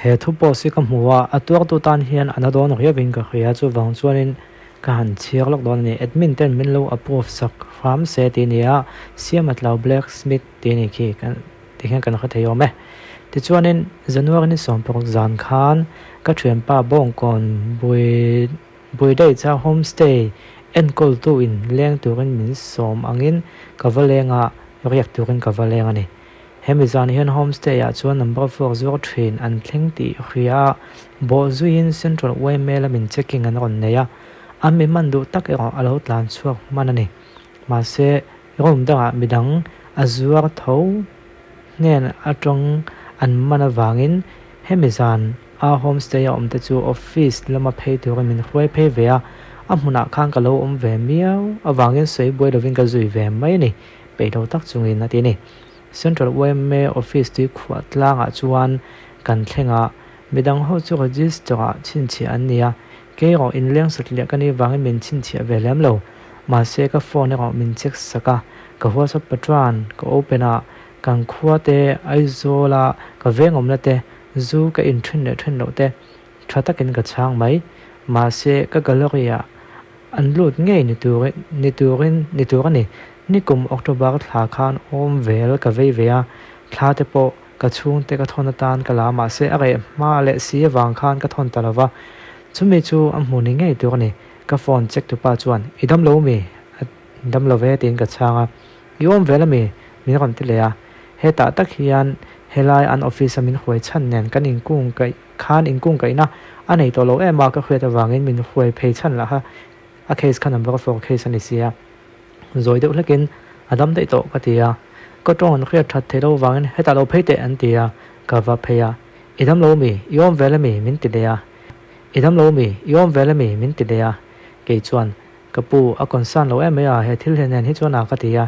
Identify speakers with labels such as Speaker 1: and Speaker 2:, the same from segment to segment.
Speaker 1: He thu post hi ka hmu a, a tuartu tan hian a na dawn riauin ka hria, chuvang chuanin ka han chhiar lawk dawn a ni. Admin ten min lo approve sak hram se tih a ni a, Siamatlau Black Smith tih a ni khi ti hian kan hre thei awm e. Tichuanin January ni 16 zan khan ka thianpa Bawngkawn Bui Buidaicha Homestay enkawltu in leng turin min sawm angin ka va leng a, riak turin ka va leng a ni. Hemi zan hian homestay ah chuan number vuak zuar thin an thleng tih hria a, bawh zuiin Central yma lamin checking an rawn nei a, an mi hman duh tak erawh a lo tlan chhuak hman a ni. Mahse, room dangah midang a zuar tho hnen atang an man avangin hemi zan a homestay a awm te chu office lama phei turin min hruai phei ve a, a hmunah khan ka lo awm ve miau avangin sawi buai lovin ka zui ve mai a ni. Peih lo tak chungin a ti a ni. Central yma office tui khuah tlangah chuan kan thleng a, midang ho chu register ah chhinchhiah an ni a, kei erawh inleng satliah ka nih vangin min chhinchhiah ve lem lo. Mahse ka phone erawh min check sak a, ka WhatsApp patran ka open a, kan khua te, Aizawl a ka veng awmna te, zu ka in then leh then loh te tha takin ka chhang mai. Mahse ka gallery ah An lut ngei ni tur ni turin ni tur a ni. Nikum October thla khan awm vel ka vei ve a, thla te pawh ka chhungte ka thawn atan ka la mahse a reh hma leh si avang khan ka thawn ta lo va. Chumi chu a hmu ni ngei tur a ni. Ka phone check tupa chuan, I dam lo mi? A dam lo ve tiin ka chhang a. I awm vel ami? Min rawn ti leh a. Hetah tak hian helai an office a min huai chhan nen kan inkung kaih Khan inkungkaihna a nei tawh lo em a, ka hriat avangin min hruai phei chhan lah kha a case kha number 4 case a ni si a, zawi deuh hlekin a dam daih tawh ka ti a, ka tawng an hriat that theih loh avangin hetah lo phei teh an ti a, ka va phei a, I dam lo mi? I awm vel ami? min ti leh a, I dam lo mi? I awm vel ami? min ti leh a, kei chuan ka pu a concern lo em mai a, he thil hlen hi chuan a ka ti a,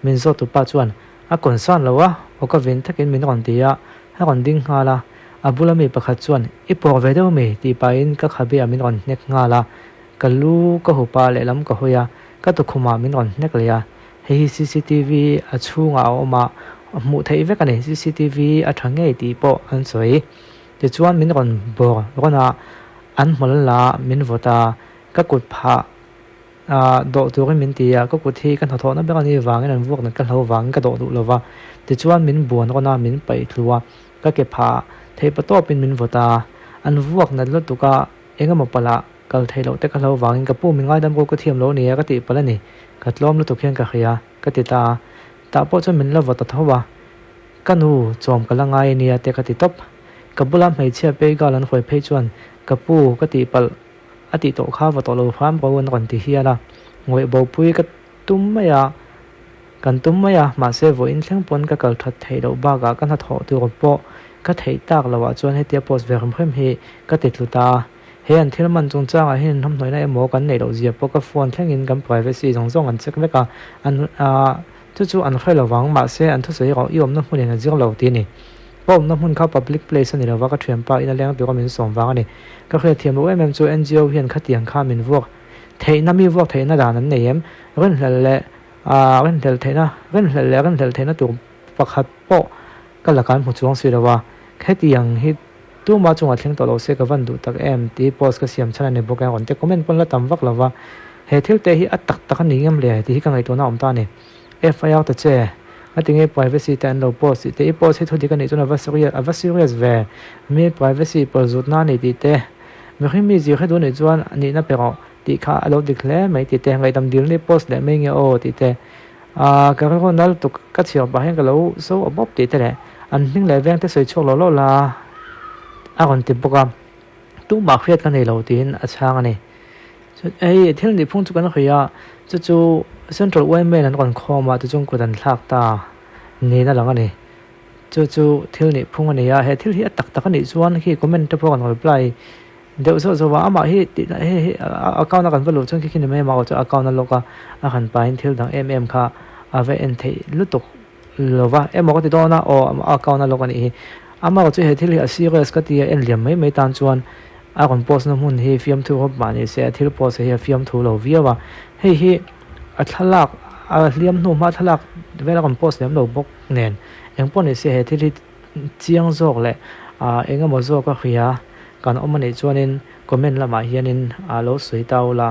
Speaker 1: min zawt tupa chuan a concern lo a, aw ka vin takin min rawn ti a, a rawn ding nghal a, a bula mi pakhat chuan i pawr ve deuh mi tih pahin ka khabe ah min rawn hnek nghal a, ka lu ka hup a lehlam ka hawi a, ka tukhumah min rawn hnek leh a, hei hi cctv a chhungah a awm a, hmuh theih vek a ni, cctv a tha ngei tih pawh an sawi. Tichuan min rawn bawr rawn a, an hmawlh la min vawt a, Ka kut phah ah dawh turin min ti a, ka kut hi ka hnathawhna ber a nih vangin an vuak nat ka hlo vangin ka dawh duh lo va. Tichuan min buan rawn a, min paih thlu a, ka ke phah theih pa tawpin min vawt a, an vuak nat lutuk a, eng emaw palh ah kal theih loh te ka hlo vangin ka pu min ngaidam ru ka thiam lo a ni a ka tih palh a ni, ka tlawm lutuk hian ka hria ka ti ta a, tah pawh chuan min la vawt ta tho a, ka nu chawm ka la ngai a nia te ka ti tawp. Ka bula hmeichhia pei gal an hawi phei chuan ka pu ka tih palh A tih tawh kha va tawh lo hram ko an rawn ti hial a, ngawih bopui ka tum mai a, kan tum mai a, mahse vawiin thleng pawn ka kal that theih loh bakah ka hnathawh tur pawh ka theih tak loh ah chuan hetia post ve hrim hrim hi ka ti tlu ta a, he an thil man chungchangah hian inhramhnawihna emaw kan neih loh zia pawh ka phone thlengin kan privacy zawng zawng an check vek a, an ah chu chu an hre lovang mahse an thusawi erawh i awmna hmunin a zir lo tih a ni. Ka awmna hmun kha public place a ni lova ka thianpa in a leng tura min sawm vang a ni. Ka hriatthiam loh em em chu NGO hian khatiang kha min vuak theihna mi vuak theihna dan an nei em? Rinhlelh leh ah rinhlelh theihna rinhlelh leh rinhlelh theihna tur pakhat pawh ka lakah an hmu chuang si lo a, hetiang hi tuma chungah thleng tawh lo se ka van duh tak em tih post ka siam chhan a ni bawk e rawn te comment pawn la tam vak lova he thil te hi a tak tak a ni ngem le tih hi ka ngaihtuahna a awm ta a ni. FIR ta che, a ti nge privacy te an lo post tih te, i post hi thu dik a nih chuan a va serious a va serious ve, mi privacy pawh zut na a ni tih te, mihring mi zir hre duh nih chuan nihna pe rawh tih kha a lo dik hle mai tih te, ngaihdam dil ni post leh mai nge aw tih te, ah ka rilru nal tuk ka chhiar pah hian ka lo so a bawp tih te leh an hming leh veng te sawi chhuak lo lo la a rawn ti bawk a, tumah hriat ka nei lo tiin a chhang a ni. Hei thil nih phung chu kan hawi a, chu chu Central yma an rawn khawm a tichuan kut an thlak ta niin a lang a ni. Chu chu thil nih phung a ni a, he thil hi a tak tak a nih chuan khi comment te pawh kan reply deuh zauh zauh a, amah hi tih hei hi account a kan va luh chuan khi khi ni mai a mah chu account a lawk a, a han pahin thil dang em em kha a va en theih lutuk lo va emaw ka ti dawn a aw account a lawk a nih hi. Amah chu he thil hi a serious ka ti a en liam mai mai tan chuan A rawn post na hmun hi fiamthu hawp mah ni se a thil post hi a fiamthu lo viau a, hei hi a thlalak a hliam hnu hma thlalak vel a rawn post lem lo bawk nen engpawh ni se he thil hi chiang zawk leh Ah eng emaw zawk a hria kan awm a nih chuanin comment lamah hianin ah lo sawi ta ula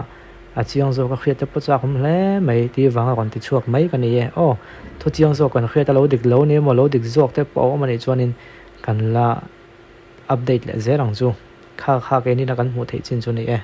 Speaker 1: a chiang zawk a hriat te pawh chak awm hle mai tih vanga rawn ti chhuak mai ka ni e. Aw thu chiang zawk kan hriat a lo dik lo ni emaw lo dik zawk te pawh a awm a nih chuanin kan la update leh zel ang chu. Kha kha keinin a kan hmuh theih chin chu ni e.